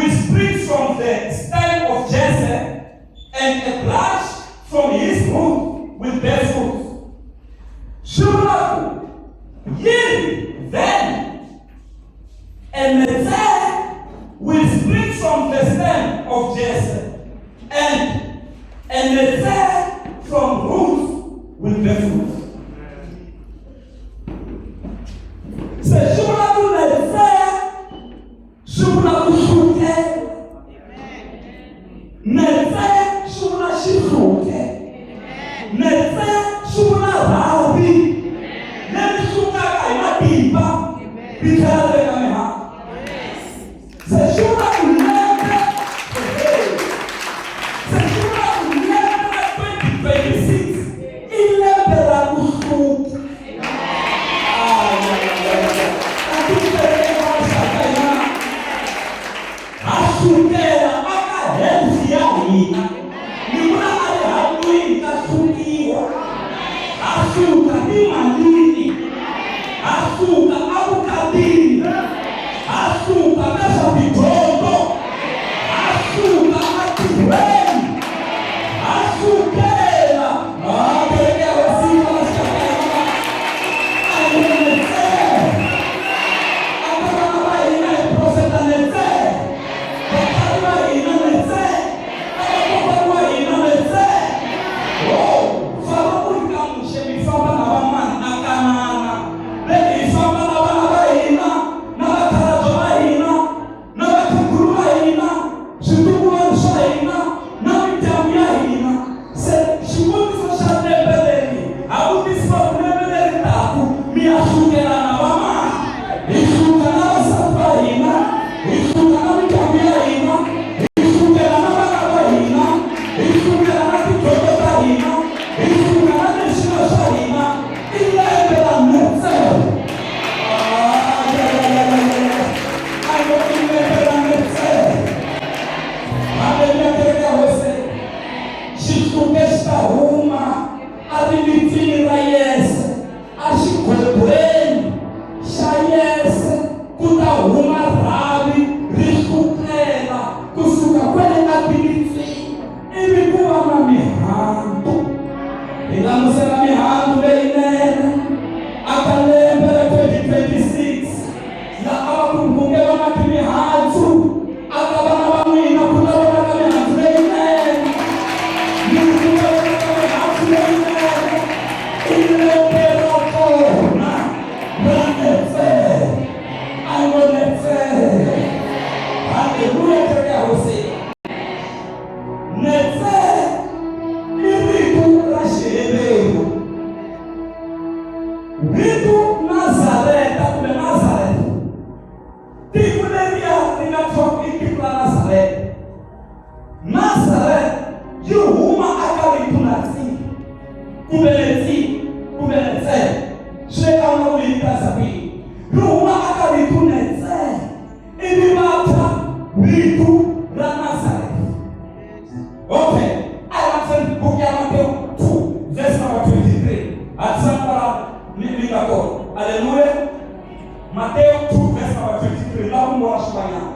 will spring from the stem of Jesse, and a branch from his root will bear fruit. Swi vula ku yini then and the third will spring from the stem of Jesse, and the third from roots will bear fruit. Se swi vula ku netse swi vula ku hluke. Netse swi vula xihluke. Netse swi vula rhavi leri hlukaka hi matimba ri tlhela ri veka mihandzu. Se swi vula ku lembe se swi vula ku lembe ra 2026 i lembe ra ku hluka. Ha hlukela aka health ya hina ni vula a ri hanyweni ka hlukiwa ha hluka timalini ha hluka avukatini ha hluka ka swa tidyondzo ha hluka atirhweni ha hlukela ha kereke ya hosi va xaka a hi ntsena a ka vana va hina hi profeta netse vatswari va hina netse ka vakokwana wa hina netse o famba ku ri ka Muxe mi famba na vamani a Kanana leti hi famba na vana va hina na vakhalabye va hina na vakhegulu va hina switukulwana swa hina na mindyangu ya hina se xivutiso xa lembe leri ha vutisiwa ku lembe leri taku mi ya hlukelana vamani hi hluka na vasati va hina hi hluka na mindyangu ya hina hi hlukela na vana va hina hi hlukela na tidyondzo ta hina hi hluka na leswilo swa hina i lembe ra netselo a yo i lembe ra netselo haleluya kereke ya hosi xihluke xi ta huma a rimitsini ra Yese a xigwegweni xa Yese ku ta huma rhavi ri hlukela kusuka kwele a timitsini ivi ku va na mihandzu hi langutisela mihandzu leyinene a ka lembe ra 2026 laha va ku ku nge va na mihandzu a ka vana va n'wina ku ta vonaka mihandzu leyinene ni ku ta vonaka mihandzu leyinene i lembe ra kona ra netsele a ngo netsele haleluya kereke ya hosi netsele i rito ra Xiheveru vito Nazareta kumbe Nazareta tiko leriya ri nga thyiwa i tiko ra Nazareta Nazareth yi huma aka rito Natsi kumbe Netsi kumbe Netse swi le ka n'wina ku mi yi tirhisa ku yini ri huma aka rito Netse ivi va thya vito ra Nazareth okay a hi langutiseni buku ya Matewu 2 verse number 23 hatlisani kwala mi mi nga kona aleluya Matewu 2 verse number 23 la ku vona swin'wanyana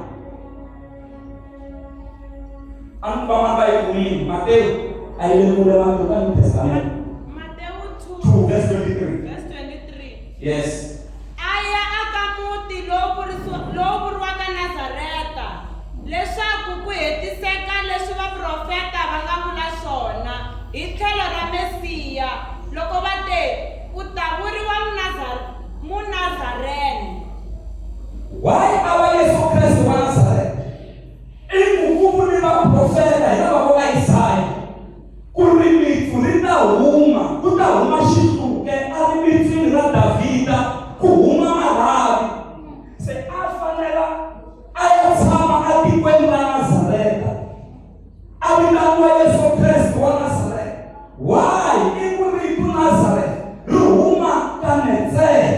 a ni va va yi kumile Matewu a yi le kule Matewu ka New Testament Matewu 2 2 verse 23 verse 23. Yes. A ya aka muti lowu vuriwaka Nazareta, leswaku ku hetiseka leswi vaprofeta va nga vula swona hi tlhelo ra Mesiya, loko va te, U ta vuriwa Munazarene. Why a va Yesu Kreste wa Nazareta? I ku ku vule vaprofeta hi lava vo Isaya ku rimitsu ri ta huma ku ta huma xihluke a rimitswini ra Davhida ku huma marhavi se a fanela a ya tshama atikweni ra Nazareta a vitaniwa Yesu Kreste wa Nazareta why i ku rito Nazareth ri huma ka netsele.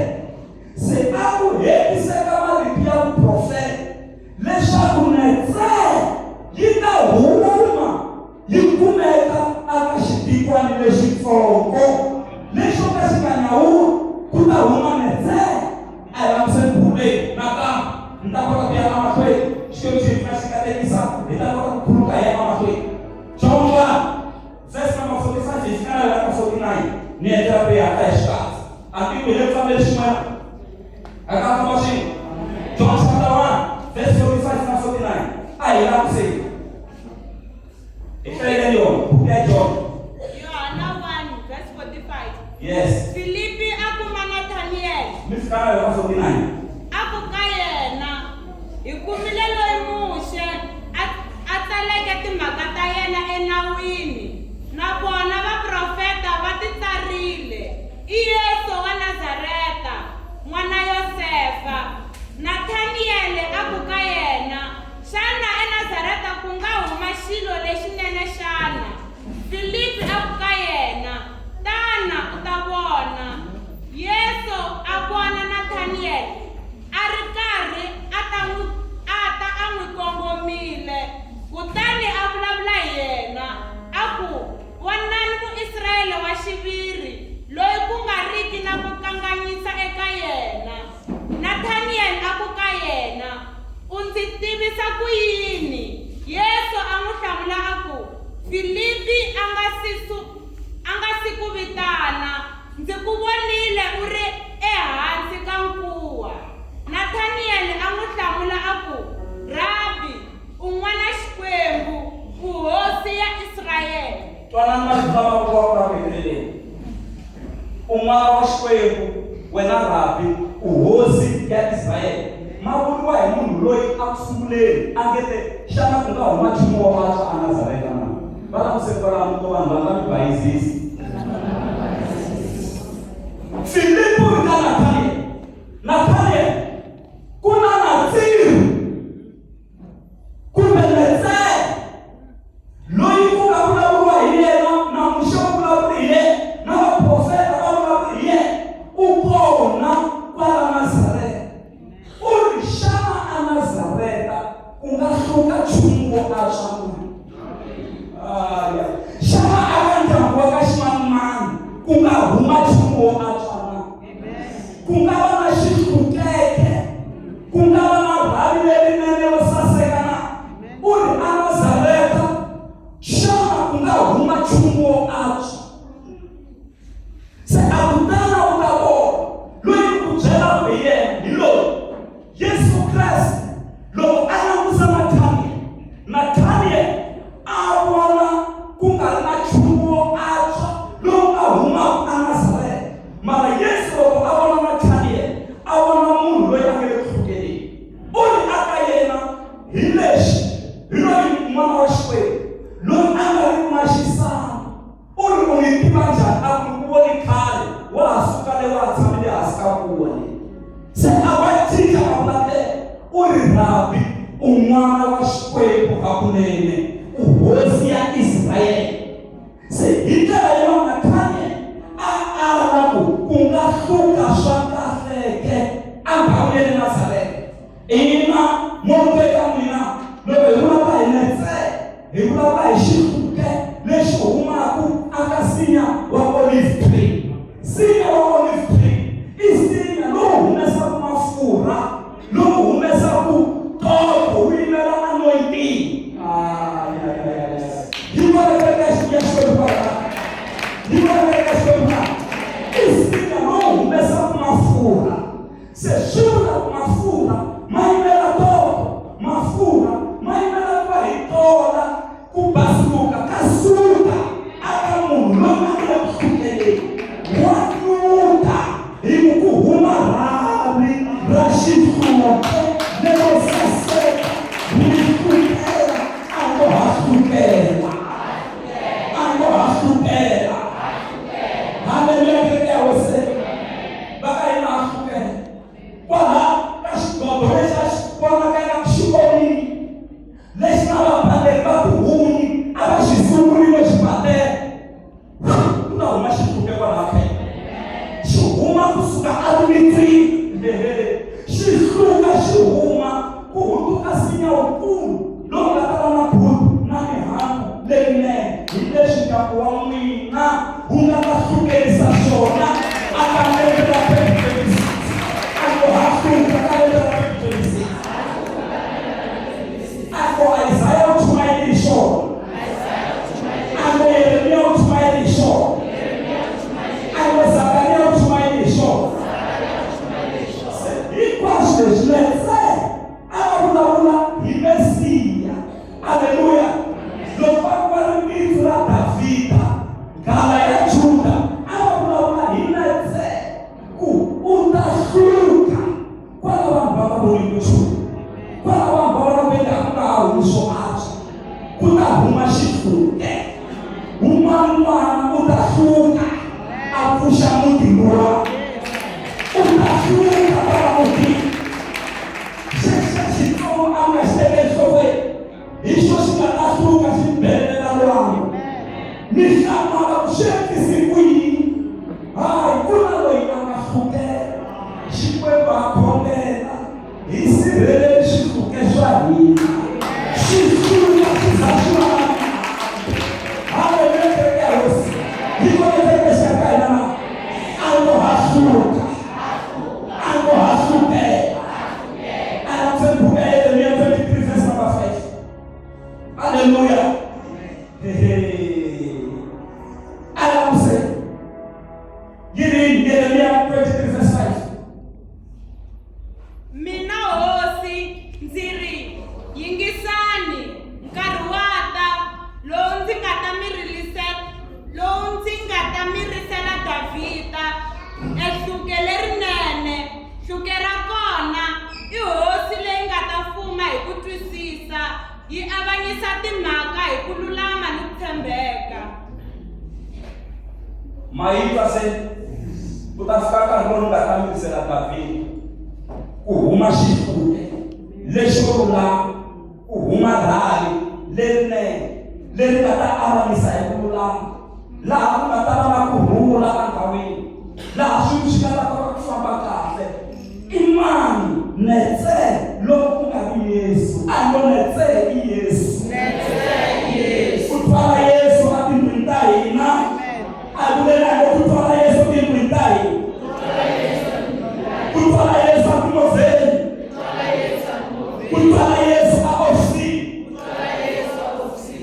A ka famba swin'we. John chapter 1 verse 45 na 49. A hi laviseni. Hi hlayeleni yona buku ya John. Yohana 1 verse 45. Yes. Filipi a kuma Nathaniel. Mi fika na yona 49. A ku ka yena, Hi kumile loyi Muxe a a tsaleke timhaka ta yena enawini, na vona vaprofeta va ti tsarile, i Yesu wa Nazareta, n'wana Yosefa. Nathaniyele a ku ka yena, Xana eNazareta ku nga huma xilo lexinene xana? Filipi a ku ka yena, Tana u ta vona. Yesu a vona Nathaniyele a ri karhi a ta n'wi a ta a n'wi kongomile, kutani a vulavula hi yena, a ku, Vonani Muisrayele wa xiviri, loyi ku nga riki na ku kanganyisa eka yena. Nathaniyele a ku ka yena, U ndzi tivisa ku yini? Yesu a n'wi hlamula a ku, Filipi a nga si a nga si ku vitana, ndzi ku vonile u ri ehansi ka nkuwa. Nathaniyele a n'wi hlamula a ku, Rabi, u N'wana Xikwembu, u Hosi ya Israyele. Twanani marito lama vuriwaka laha ku heteleleni. U N'wana wa Xikwembu, wena Rabi, u Hosi ya Israyele. Ma vuriwa hi munhu loyi a ku sunguleni a nge te, Xana ku nga huma nchumu wo antswa eNazareta na? Va languseni kwalaho mi ko vanhu va nga mi bayizisi. Filipo u ri ka Nathaniel, Nathaniel, ku na Natsiri kumbe Metsele loyi ku nga vulavuriwa hi yena na Muxe u vulavule hi yena na vaprofeta va vulavule hi yena u kona kwala Nazareta. U ri xana eNazareta ku nga hluka nchumu wo antswa na? Aya. Xana aka ndyangu wa ka ximanimani ku nga huma nchumu wo antswa na? Ku nga va na xihlukeke, ku nga va na rhavi lerinene ro saseka na? U ri eNazareta, xana ku nga huma nchumu wo antswa? Se a ku tana u ta vona loyi ni ku byelaka hi yena hi loyi Yesu Kreste. Loko a langusa Nathaniel, Nathaniel a vona ku nga ri na nchumu wo antswa lowu nga humaka eNazareta. Mara Yesu loko a vona Nathaniel, a vona munhu loyi a nga le ku hlukeleni. U ri aka yena hi lexi, hi loyi N'wana wa Xikwembu, loyi a nga ri na xisandzu. U ri u ni tiva njhani? A ku ni ku voni khale wa ha suka le wa ha tshamile hansi ka nkuwa le. Se a va cinca mavulavulelo. U ri Rabi, u n'wana wa Xikwembu hakunene, u hosi ya Israyele. Se hi ndlela yin'wana Nathaniel a ala ku ku nga hluka swa kahleke endhawini ya le Nazareta. Ina, mo eka n'wina, loko hi vulavula hi netse, hi vulavula hi xihluke lexi humaka aka nsinya wa olive tree. Nsinya wa olive tree i nsinya lowu humesaka mafurha, lowu humesaka toto, wu yimela anointing. Ah, ya, ya, ya, ya. Yi vona kereke ya Xikwembu kwala. Yi vona kereke ya Xikwembu kwala. I nsinya lowu humesaka mafurha. Se swi vula ku mafurha ma yimela toto, mafurha ma yimela ku va hi tola ku basuluka ka suka aka munhu loyi a nga le ku hlukeleni. Wa nuka hi ku ku huma rhavi ra xihluke lero saseka ri hlukela a ngo ha hlukela a ngo ha hlukela. Haleluya, kereke ya Hosi. Va ka hina ha hlukela. Kwala ka xigodo huma xihluke. Wun'wana n'wana u ta hluka a pfuxa muti luwa. U ta hluka kwala mutini. Xexo xitsongo a nga xi teke enhlokweni hi xo xi nga ta hluka xi belela lwangu. Mi hlamala ku swi endlisi ku yini? Hayi, ku na loyi a nga hlukela. Xikwembu ha khongela hi sirheleli swihluke swa hina. Swi hluka swi za swi va na Haleluya, kereke ya Hosi. Yi kona kereke exikarhi ka hina na? A ngo ha hluka. A ngo ha hlukela. A landzeni buku ya Yeremiya 23 verse number 5. Haleluya. Hehe. A languse. Yi ri Yeremiya 23 verse 5. Mina hosi ndzi ri, yingisani, nkarhi wa ta, lowu ndzi nga ta mi rilisela, lowu ndzi nga ta mi risela Davhida ehluke lerinene. Hluke ra kona i hosi leyi nga ta fuma hi ku twisisa, yi avanyisa timhaka hi ku lulama ni ku tshembeka. Ma yi twa se? Ku ta fika nkarhi lowu ni nga ta mirisela Davhida ku huma xihluke lexo lulama, ku huma rhavi lerinene leri nga ta avanyisa hi ku lulama, laha ku nga ta va na ku rhula endhawini, laha swilo swi nga ta kota ku famba kahle. I mani netse loko ku nga ri Yesu? A hi ngo netse i Yesu. Ku twala Yesu etindlwini ta hina. A hi vuleni a hi ngo ku twala Yesu etindlwini ta hina. Ku twala Yesu etimovheni. Ku twala Yesu ehofisini.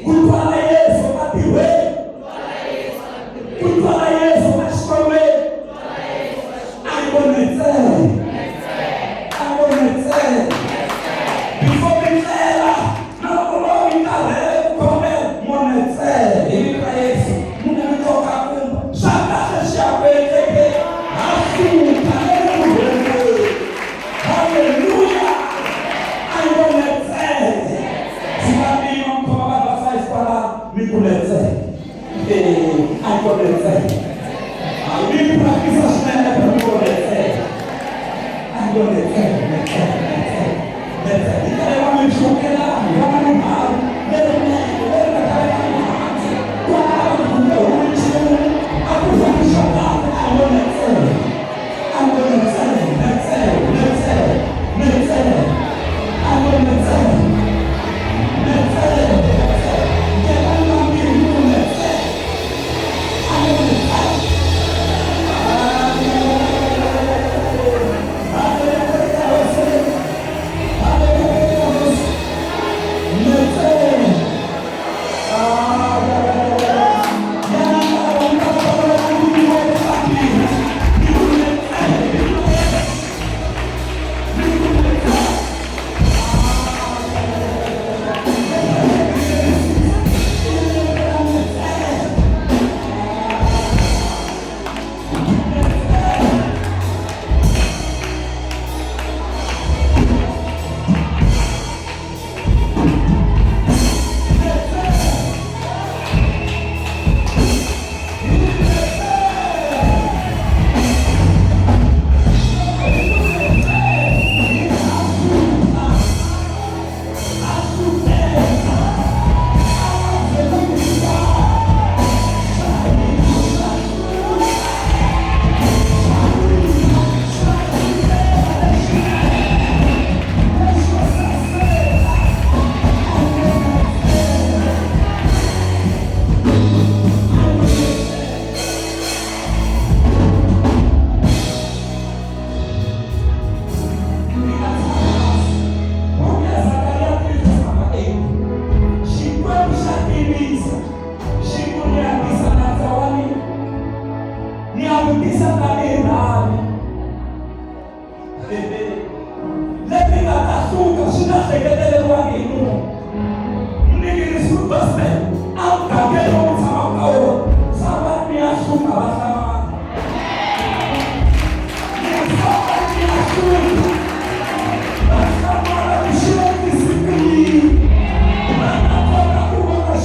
Ku twala Yesu entirhweni. Ku twala Yesu exikolweni. A hi ngo netsele. A hi ngo netsele. Before mi tlela, na loko mo mi karhele ku khongela, mo netsele hi vito ra Yesu. Munhu mi koka kumba. Swa kahle swi ya ku endlekeni. Ha suka eku Haleluya! A hi ngo netsele. Tshika mima mi khoma vanhu va five kwala mi ku netsele. A hi ngo netsele. Hayi mi practice swinene ku mi ngo netsele. A hi ngo netsele, netsele, netsele. Netsele. Hi ndlela yin'wana mi hlukela vanhu va minharhu lerinene leri nga ta veka mihandzu. Ku hava ku nge humi nchumu, a ku humi swa kahle. A hi ngo netsele. A hi ngo netsele, netsele, netsele, netsele. A hi ngo netsele. Netsele, netsele. Nghenani vambirhi mi ku netsele. A hi ngo netsele. Xikwembu xa tivisa xi ku ni ya tisa nandza wa mina ni ya ku tisa tanihi rhavi leri nga ta hluka swi nga hleketeleriwangi hi munhu. Mningirisi gospel a mugangeni lowu tshamaka ka wona swa va ni ya hluka va hlamala. Ni ya hluka va hlamala ku xi endlisi ku yini va ta kota ku vona.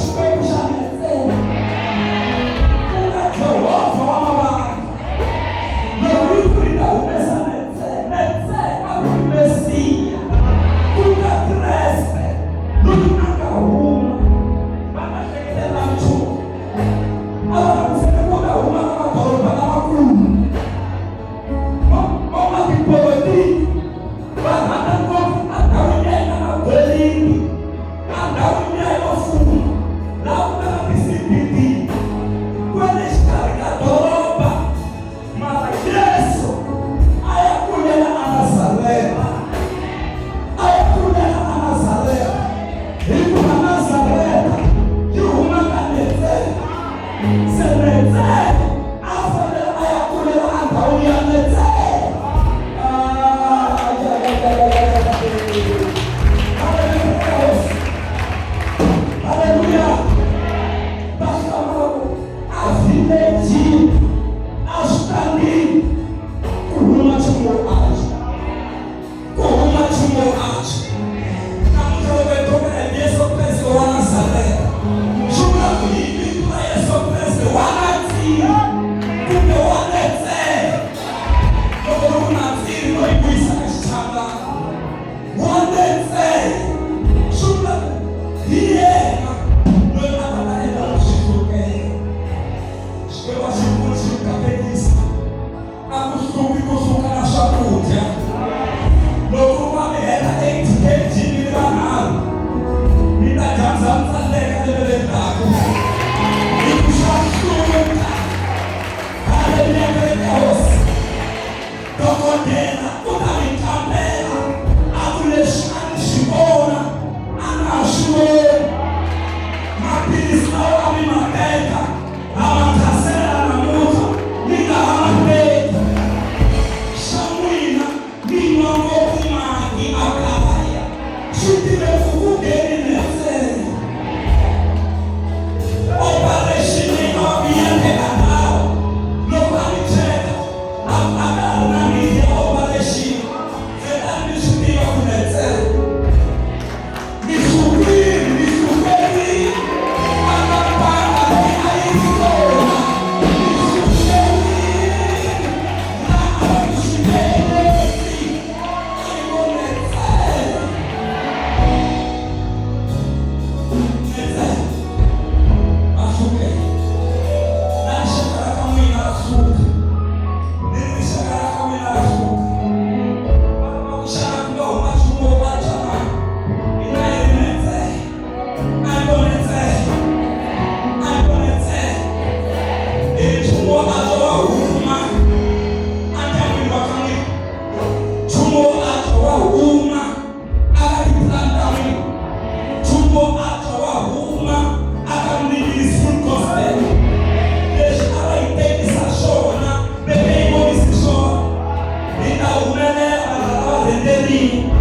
hlekeriwa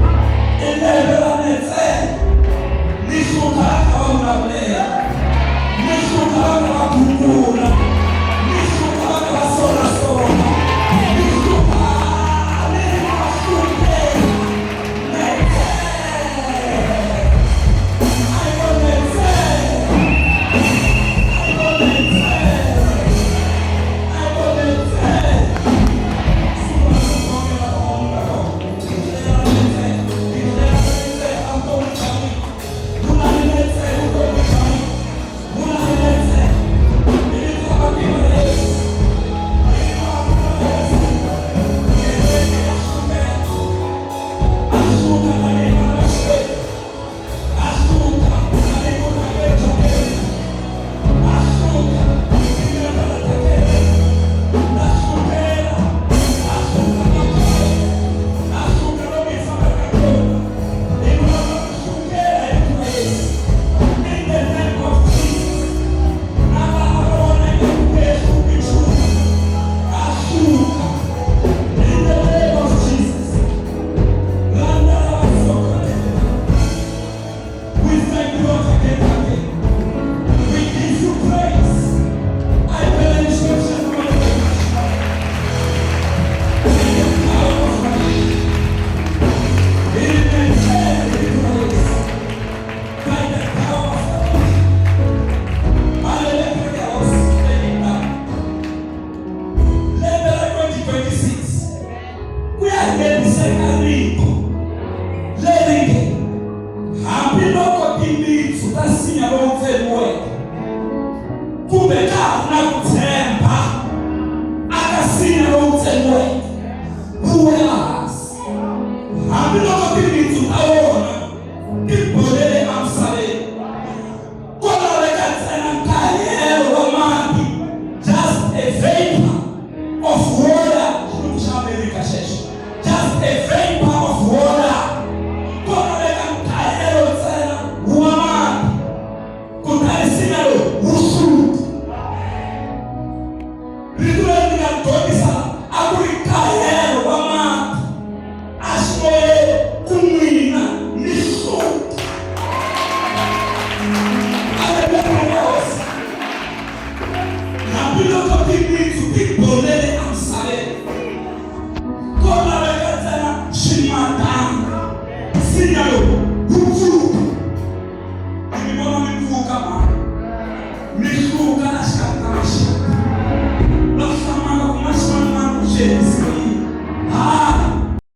i lembe ra netsele ni hlupha va kha va vulavulela ni hlupha va kha va gungula ni hlupha va kha va solasola ni hlupha ni ri va hlupheka netsele a yi vo netsele a yi vo netsele a yi vo netsele. We thank you once again, again. We give you praise. I believe scripture from the power of God. In the praise by the power of God. Hallelujah. Lembe ra 2026 ku ya hetiseka rito leri nge hambiloko timitsu ta nsinya lowu tsemiweke kumbe ka ha ri na ku tshemba aka nsinya lowu tsemiweke wu wela hansi hambiloko